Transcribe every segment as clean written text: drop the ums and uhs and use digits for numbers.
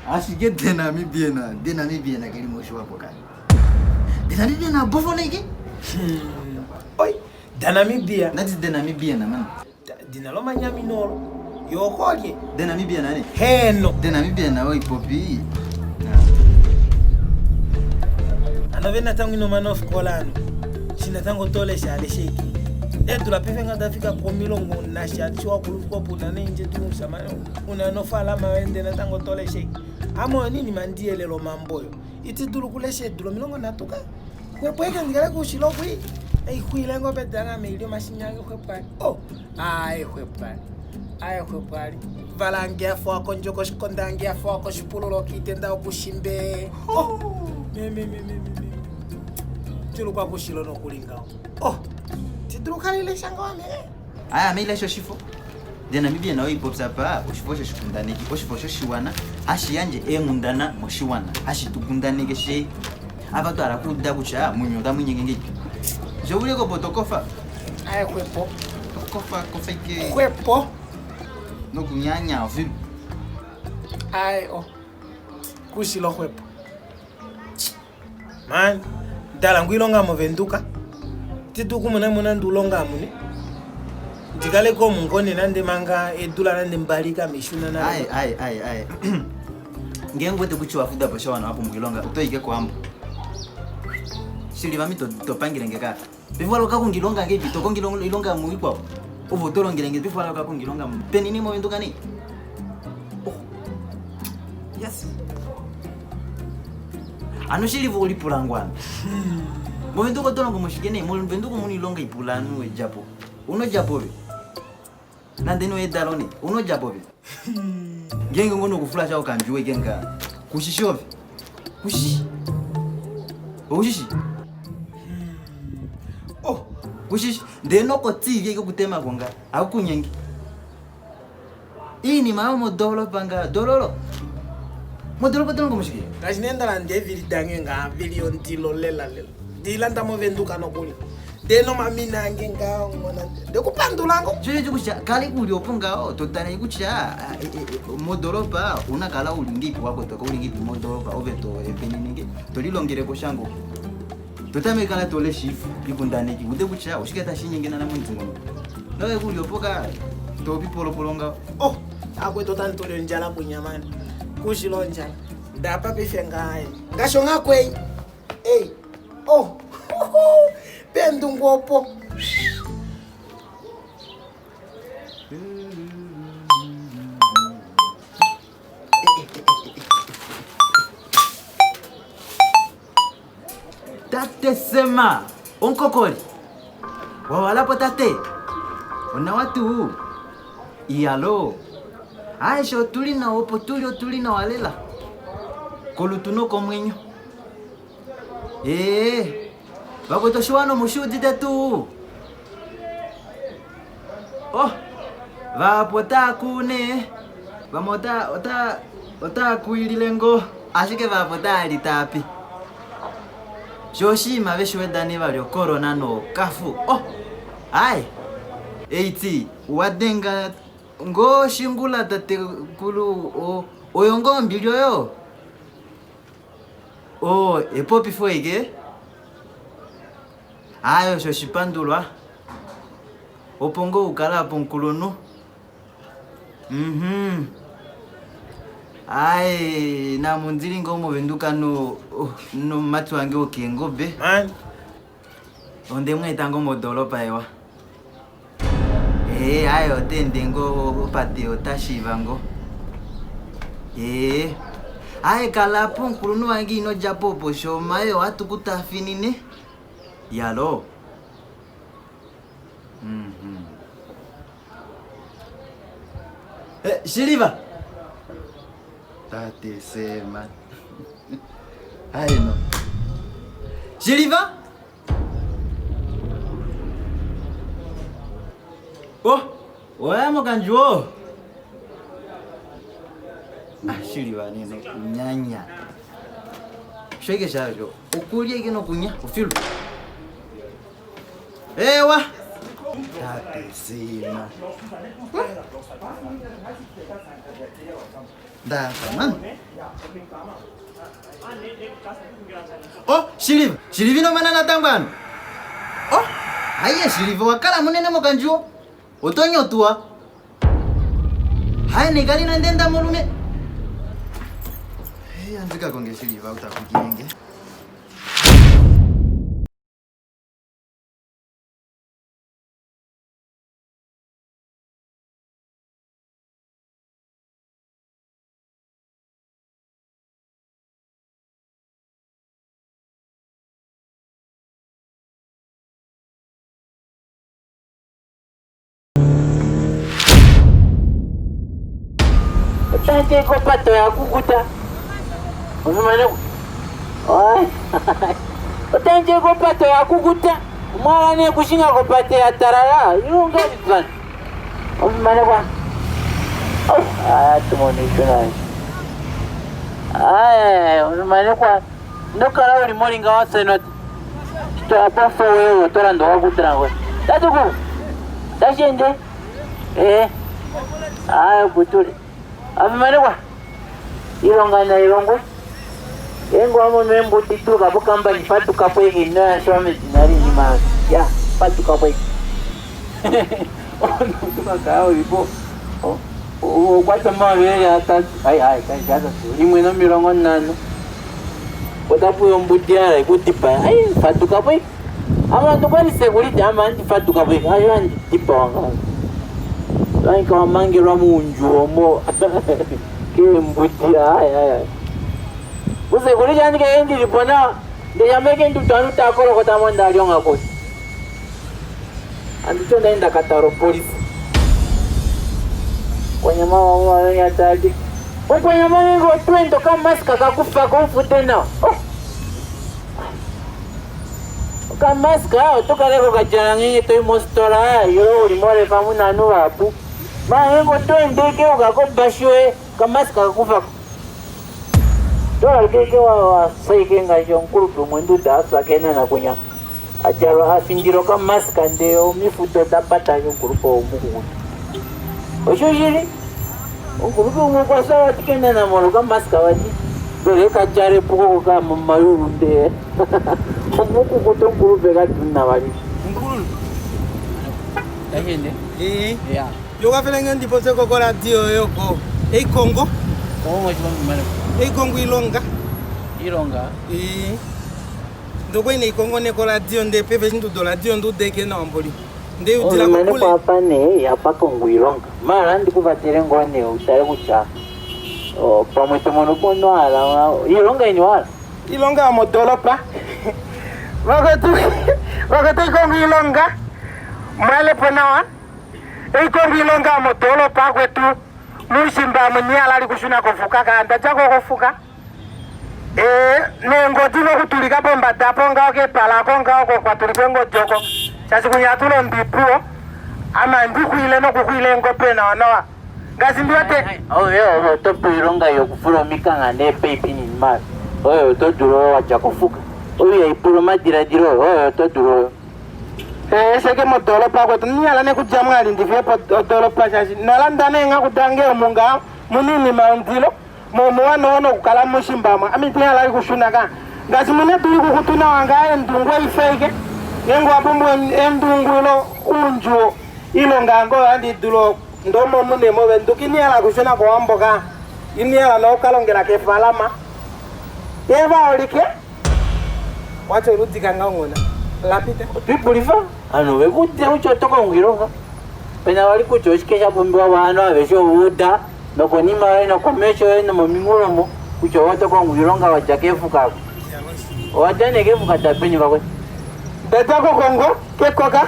Ashike The Namibian, The Namibian keli moshiwapo ka. The Namibian abofo neke? Oi, The Namibia. Nati The Namibian man. Dina lomanyami nolo. Yokolye. The Namibian ane? Heno. The Namibian oi popi. Ano ve natango ino mana ofikola ano. Shi natango to lesha aleshe iki. Eedula paife nga dafika komilongo nasha shi wakulufuka opo una neendje tu mushamane una nofaalama yoye ndee natango to lesha iki. Ame oyo ninima ndi yelela omambo oyo. Iti dulu okulesha eedula 30 ka. Xwepo eke ndikale koushilo kwii. Ei xwiile ngoo pedu ame ili omashini ange xwepo ali. Oh, aaye xwepo ali. Aaye xwepo ali. Vala ange ya fa wakondjo koshikonda ange ya fa wakoshipululo kiitenda yokushimbe. Oh, me me me me me. Djulukwa kushilo nokuli ngaho. Oh, ti dulu kala ilesha ngaho ame. Aya, ame ilesha oshifo. The Namibian oyo ipopya pa oshifo shoshikundaneki, oshifo shoshiwana hashi yandje eenghundana moshiwana, hashi tu kundaneke she apa twa hala kuuda kutya munyuni otamu inyenge ngeipi. Zve uli kopo to kofa. Aye xwepo. To kofa kofa ike. Xwepo. Nokunyanya ofilu. Aye o. Kushilo xwepo. Man, ndala ngu ilonga movenduka. Titu kumona mona ndu longa amune. Ndikale ko mungone nande manga edula nande mbali ka mishuna na. Ai ai ai ai. Ngeenge wete kutya wafuda po shawana wapo muilonga oto ike koambo. Shili vami to to pangile nge ka. Before loka kungilonga nge to kongilonga ilonga muikwao. Ovo to longele nge before loka kungilonga penini movenduka ni. Oh. Yes. Ano shili vo ulipula ngwana. Movenduka oto longo moshike nee? Movenduka omuna iilonga ipula anu edjapo. Uno djapo ve? Nande no edalo ne, uno djapo ve? Ngeenge ngono okufula sha okandjuwo ike nga. Kushishi ove? Kushishi? Oushishi? Oh, kushishi? Ndee noko TV ike okutema ko nga. Akukunyenge. Iinima yomondoolopa nga dololo. Mondoolopa oto longo moshike? Ngaashi nee nda landa eevili dange nga vili ondilo lela lela. Ndi landa moVenduka nokuli. Ndee nomamina ange nga mona ndekupandula ngo. Sho osho kutya kale uli opo ngaho to tale kutya mondoolopa una kala uli ngeipi wakotoka uli ngeipi mondoolopa ove to epenene nge to lilongele ko sha ngo. To tameke kala to lesha iikundaneki ude kutya oshike tashi inyenge nana momudhingoloko. Noye kuli opo ka to pipolopolo ngaho. Oh, akwetu otandi tuli ondjala kunya mani. Kushila ondjala. Ndapa paife ngaye. Ngaashi onghaku ei. Ei. Oh. Pendungu opo. Tate Sema, omukokoli. Wawalapo tate. Onawa tuu. Iyalo. Aishe otuli nawa opo tuli otuli nawa lela. Kolutu nokomwenyo. Ee. Vakwetu oshiwana omu shi udite tuu. Oh. Vahapu otaa kuu nee. Vamwe ota ota otaa kuwilile ngoo. Ashike vahapu otaa li taa pi. Sho oshinima veshi weda nee vali ocorona nookafu. Oh! Ai! Eiti, wa denga ngoo shingula tatekulu o, oyo ngoo ombili oyo? Oh, epopifo ike? Aye osho oshipandulwa. Opo ngoo ukala apo omukulunhu. Mhm. Aye, namo ndili ngoo moVenduka no nomumati wange wokeengobe. Man. Onde mu eta ngoo mondoolopa ewa. Ee, aye ota ende ngoo opate ota shiiva ngoo. Ee. Aye kala po omukulunhu wange ino dja po opo sho omayoo ohatu ku tafinine. Yaloo. Mhm. Eh, Shiliva. Tate Sema. Aye no. Shiliva? Oh, oya mokandjuwo. Ah, Shiliva nene kunyanya. Shoike shasho. Okulya ike nokunya, ofilu. Ewa. Tate Sima. Ndafa mani. Oh, Shiliva, Shiliva ino mana natango ano. Oh, haiye Shiliva wakala munene mokandjuwo. Oto nyotuwa. Hayi nekali nandenda molume. Hey, andika konge Shiliva utakukinenge. Otanje kopato ya kukuta. Osimane. Ai. Otanje kopato ya kukuta. Mwana ne kushinga kopato ya tarara. Ilonga bitsan. Osimane kwa. Oh, ah tumone shona. Ai, osimane kwa. Ndokala uli molinga wasenot. Toa wewe tola ndo wakutira we. Tatuku. Tashende. Eh. Ai kutule. Avimanekwa. Ilonga na ilongwe. Engo amo membuti tuka po company patuka po ina shwame zinari ni ma. Ya, patuka po. Ono tuka kao ipo. O kwata mavele atatu. Ai ai kai jata limwe no 50. Otapu yombuti ala ikutipa. Ai patuka po. Ama ndokwali security ama ndi patuka po. Ayo andi tipa wanga. Ai kawamangelwa muunju omo. Ke mbuti ai ai. Usecurity andike endilipona ndeyameke ndutanu takolokota mo ndalyonga kosi. Andicho ndaenda kataro polisi. Kwanyama wa yatali. Kwanyama ngo twendo kamaska kakufa komfute nawo. Oh. Kamaska otokaleko kajana ngenge toi mositola yo uli molefa munanu vapu. Mahengo twendeke ukakobashwe kamaska kakufa. Tola keke wa wasaike ngacho nkulupe mwenduda asakena nakunya. Ajalo afindiro kamaska nde omifuto tapata nkulupe omukukutu. Oshoshili nkulupe umwe kwasawa tikenda na molo kamaska wati. Ndele kajare puko ka mamayulu nde. Omukukutu nkulupe katuna wali. Nkululu. Tashende? Eh. Ya. Yokafela ndipotse koko radio yoko. Eikongo, Kongo chimamimane. eikongo ilonga. Ilonga. Eh. Ndokwe ne ikongo ne ko radio nde pepe chintu do radio ndudeke na mboli. Nde udila Omane kokule. kwapa ne apa kongo ilonga. Mara ndikuvatire ngone utale kucha. Oh, pamwe tomono pono ala ilonga ini wala. Ilonga ya modolopa. Vakotu vakotu ikongo ilonga. Mwale ponawa. Eikongo ilonga ya modolopa kwetu. Mushimba munyala ali kushuna kufuka kanda chako kufuka. Eh, nengodi vokutulika pombada po ngawo kepala ko ngawo ko kwatulikwe ngodi oko. Chasi kunyatula mbipuo. Ama ndikwile nokukwile ngope nawa nawa. Ngasi ndiwate. Oyo otopo ilonga yokufula omikanga nepeipi nini mara. Oyo otodulo waja kufuka. Oyo yaipula omadiladilo oyo otodulo. Eh, seke modolopa kwetu ninyala nekudya mwali ndife po odolopa shashi nalanda nenga kudange omunga munini maundilo momuwanono kukala mushimbamwa ami tinyala ali kushuna ka ngasi mune tuli kukutuna wanga endungu eifeike ngengo wapumbwa endungu ilo unju ilonga ngo andidulo ndomo munemo venduki niyala kushuna kowamboka iniyala nokalongela kefalama yeva olike wacho oludika ngangona lapita Twipulifa ano vekutira kutya otokongo ilonga. Pena wali kutya oshike sha pumbiwa vanhu aveshe ovuda nokonima yoye nokomesho yoye nomoming'ulomo kutya otokongo ilonga wadja kefuka ako. Owadja ne kefuka tapeni vakwe. Ndadya kokongo kekoka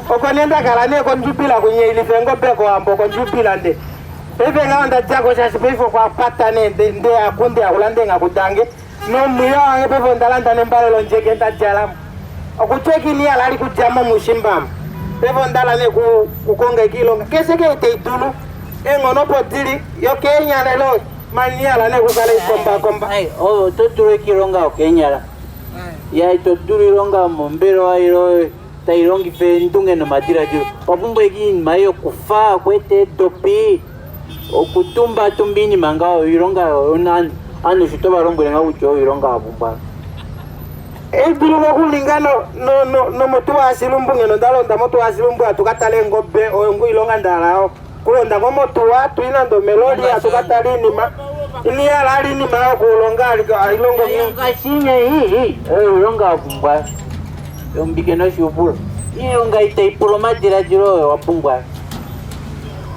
oko nendakala neko njupila kunyeilife ngombe kowambo oko njupila nde paife ngawo ndadyako shashi paife kwapata ne nde akunde akula ngakudange nomwiyo wange paife ndalanda nembalelo njeke ndadyalamo okuchekini yala ali kudyamo mushimbamo paife ndala ne kukonga ikilonga kese keite idulu eng'ono podili yo kenyalelo maniyala nekukala ikombakomba. Ai, oyo todulu ekilonga okenyala. Ya todulu ilonga mombelewa ilo tai longifa eendunge nomadiladilo. Owa pumbwa ashike oinima ei yokufa, okweeta eedopi, okutumbatumba oinima ngaho, oilonga oyo ovanhu osho tova lombwele ngaho kutya oyo oilonga wa pumbwa. Ei dulu okuninga nomotuwa yaShilumbu ngeno nda londa motuwa yaShilumbu hatu ka tala eengobe oyo ngoo oilonga nda hala oyo. Kulonda ngoo motuwa hatu i nande omeloli hatu ka tala oinima. Ina hala ali oinima yokulonga ailongo nghee. Ngaashi ei oyo oilonga wa pumbwa yombike noshuupulo. Oilonga itai pula omadiladilo oyo wa pumbwa.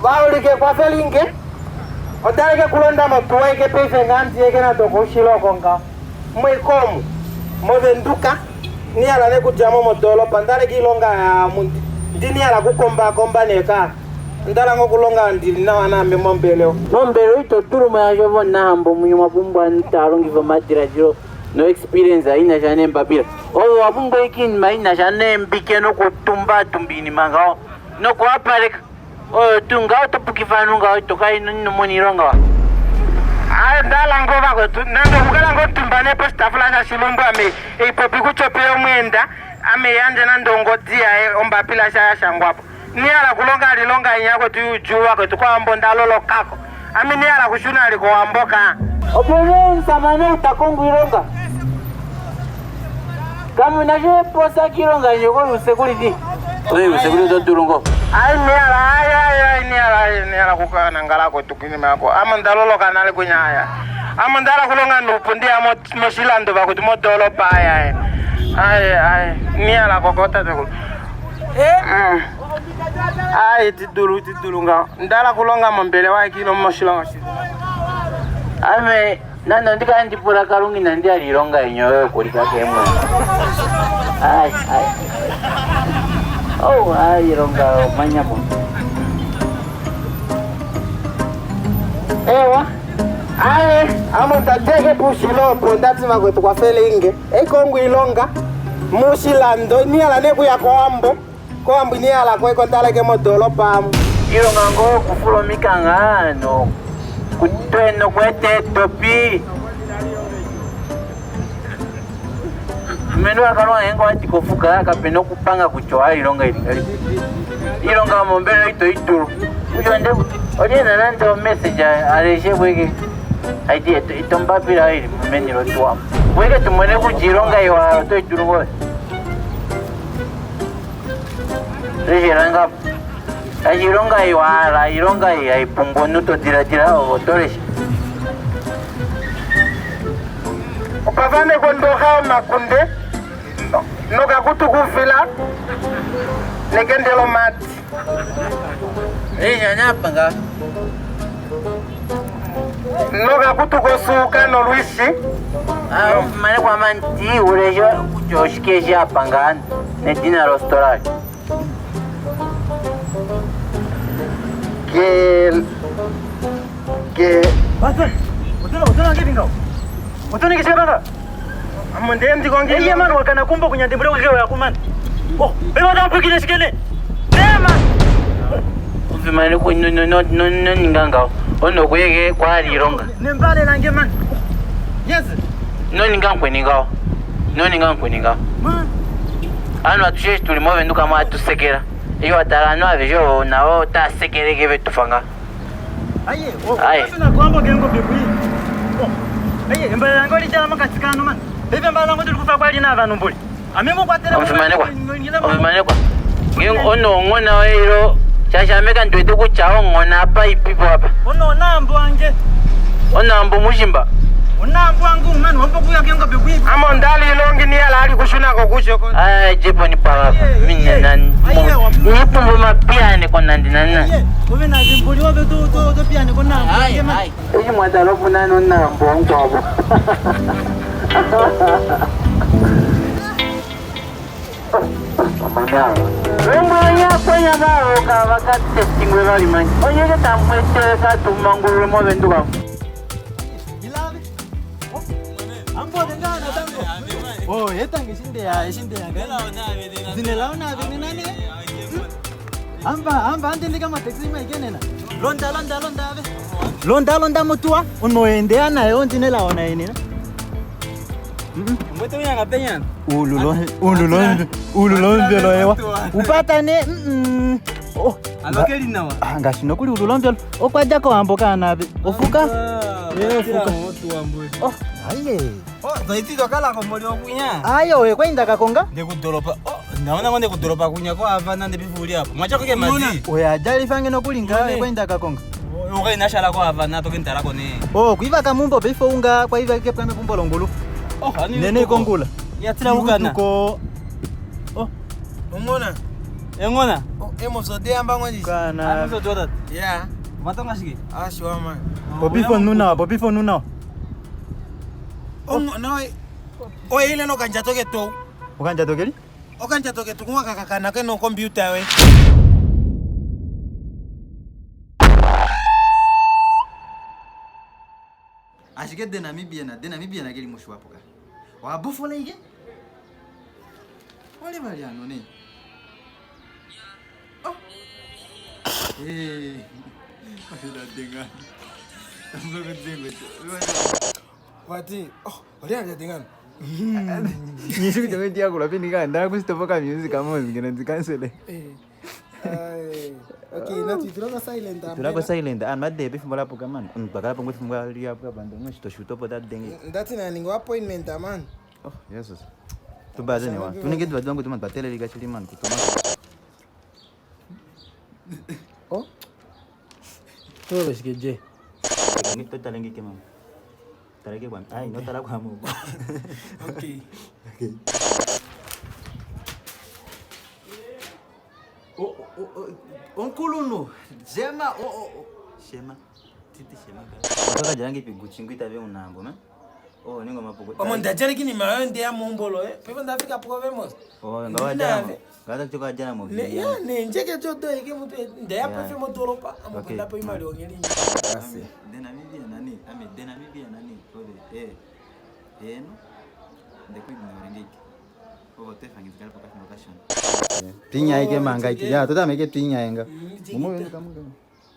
Vaulike kwafelinge onda leke kulonda motuwa ike paife ngaa ndiyeke nande okoushilo oko ngaho. Moikomu, mOvenduka, nihala nekudja mo modoolopa ndaleka iilonga yaamu ndi nihala kukombaakomba neekaa. Ondala ngoo okulonga ndili nawa naame mombelewa. Mombelewa ito dulu molwaashi ove omunahambo munye omwa pumbwa ovanhu tava longifa omadiladilo no experience ina sha neembapila. Ove owa pumbwa ashike oinima ina sha neembike nokutumbaatumba oinima ngaho nokuwapaleka. Oyo tuu ngaho oto pukifa ovanhu ngaho ito kala ino mona oilonga wa. Aye ndala ngoo vakwetu nande okukala ngoo omutumba nee poshitafula shaShilumbu ame eipopi kutya opeya omweenda ame yandje nande ongodi yaye ombapila sha yashangwapo. Inihala kulonga ali ilonga inya kwetu yuudjuu vakwetu kOwambo ondalolokako ame inihala kushuna ali kOwambo ka. Opena omusamane ou ta kongo oilonga. Kamu na sho eposa kiilonga ndjoka yuusekuliti. Oye yuusekuliti oto dulu ngoo. Ai inihala ai ai ai inihala ai inihala kukanangala kwetu kiinima yako ame ondaloloka nale kwinya aya ame ondahala kulonga nuupu ndiya moshilando vakwetu modoolopa ai ai ai ai inihala koko tatekulu. Ai itidulu itidulu ngaho ndahala kulonga mombelewa ekilo moshilongo shetu. Ame nande ondi kale ndi pula Kalunga inandi hala iilonga yeni oyo yokulika keemwene. Ai ai. Oh, ai iilonga yomanyamo. Ewa. Aye, ame ndateke puushilo opo ondati vakwetu kwafeleinge. Eikongo iilonga mushilando inihala nee kuya kOwambo. Kowambo inihala ko eko ndaleke modoolopa amu. Iilonga ngoo yokufula omikangha nokweeta eedopi. Omulumenhu waKalunga ngeenge owa di kofuka kape na okupanga kutya owa hala iilonga ili ngahelipi. Iilonga yomombelewa ito i dulu. Kutya onde olye na nande omessage aleshe bweke aiti ito ombapila oyo ili meni lotuwa. Bweke tumone kutya iilonga iwa oto i dulu ngoo. Leshela ngapo. Ashi iilonga iwa hala iilonga ei hai pumbwa omunhu to diladila ove oto lesha. Opa fanekwa ondoxa yomakunde nokakutu koufila nekende lomadi. Lesha napa nga. Nokakutu kosuuka nolwishi. Mane kwa manti uleshe kutya oshike eshi apa nga nedina lositola. Ke ke Ufimane noninga ngaho onokuyeke kwali ilonga Nembale lange man. Yes. noninga nkweni ngaho noninga nkweni ngaho Man. Ovanhu atushe eshi tuli movenduka mo atusekela eshi watala ovanhu aveshe ovo navo otava sekeleke vetufa ngaho Aye, oh, Aye. Sina kwambo gengo bebui. Oh. Aye, embale lange olijala mokati kanu man. Paife embale lange otuli kufa kwali na vanhu mbuli. Ame ngokwatela omufimanekwa omufimanekwa ngeenge onoonghona waye ilo shaashi ame kandi wete kutya onghona apa ipipo apa Ono nambo ange. onaambo mushimba Onambo angu man, wambo kuya gengo bebui. Ame ondali ilongi niyala ali kushunako kusho ko. Ai, jepo ni pava mina nipumba mapiyane konandi nana Aye, ove na zimbuli ove to to to piane konambo ange man. eshi mwatala opu nani onaambo wankwavo Vemwe onye akwenya vaoka vakatestingwe vali mani onyeke tamwetele katumangulule movenduka Ilave. Ambo ngana tango. Oh, etange shindeya shindeya Zinela una venenane. Amba amba andendeka mataxi maikenena. Londa londa londa ave. Londa londa motua unoendea nayo ndinela ona enena. Mwete unyanga penyana. Ululomvelo ewa. Upatane. Oh, Ano keli nawa. ah, ngaashi nokuli ululomvelo okwa dja kowambo kaanabe. Ofuka. Eh, fuka. Oh, aye. Oh, zaiti twakala komoli okunya. Aye oye kwainda kakonga. Ndekudoropa. Oh, ndaona ngo ndekudoropa kunya ko avana ndepifuli apo. Mwacha kuke mazi. Oye ajalifange nokuli nga oye kwainda kakonga. Oke nashala ko avana toke ndala kone. Oh, kuiva kamumbo paife unga kwaiva ke pwame pumbo longulu. Oh, ani Nene kongula. Yatira ukana. Ko. Oh, Ongona. Engona. Emosodeyamba ngonji. kana. Ano so Yeah. Matonga shiki. Ashiwa man. Popifo nuna, popifo nuna. Ongona oile nokandjato ketu. Okandjato keli? Okandjato ketu kuwakakakana ke nokompiuta we. Ashike de Namibia na de Namibia na keli mushu wapo ka. Wabufola ike? Wale bali ano ne. Oh. Eh. Wala denga. Vati, oh, olya dingana. Nyishu kutonga ndiyakula pindika ndakusitopoka music amozi ngena ndikansele. Eh. Okay, nathi tulako silent. Tulako silent an madebe fimbo lapo man. Ndakala pangwe fimbo liapo bandu ngishitoshutopo that denge. Ndathi na ningo appointment man. Oh, Jesus. Tubaze ne wa. Tunenge tubaze wangu tuma batelele kachili man kutuma. Oh. Todo shikeje. Nito talenge ke mama. Talenge kwa. Ai, no tala kwa mu. Okay. Okay. Oh, oh, oh, onkulunu. Jema, oh, oh, oh. Shema. Titi shema ka. Otoka jarangi piguchingu itabe unambo, man. Oh, ningo mapuko. Omo ndajali kini mayo ndi ya mumbolo eh. Pepo ndafika poko vemos. Oh, ngawa jana. Ngawa choka jana mo. Ne ya ne njeke choto ike mutu ndaya Yeah. pefe motoropa Okay. amukunda po imali ongeli. Ame, de Namibia nani? Ame de Namibia nani? Kode eh. Eh no. De kui ngorengeki. Ovo te fangi zikala poka fimbo kashona. Pinya ike manga ike. Ya, tota meke pinya enga. Mumo yoni kamunga.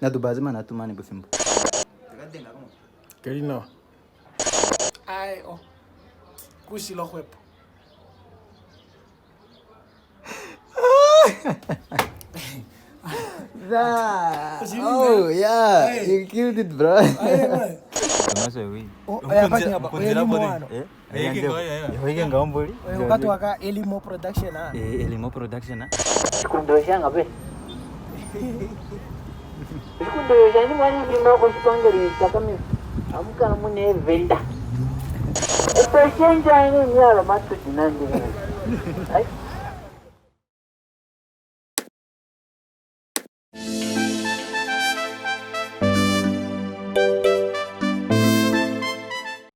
Na tubaze mana tumane bufimbo. Tekadenga komo. Kelino. Ai oh. Kushilo hwepo. Oh, yeah. You killed it, bro. Oh, eh elimo ano. Eh? Yoike ngaomboli. Wakati waka Elimo production ah. Eh, Elimo production ah. Shikundoshanga pe. Shikundoshani mwani ndima kushipangelo takami. Amukana mune venda. Etoshenja ine nyalo matuti nandi. Ai.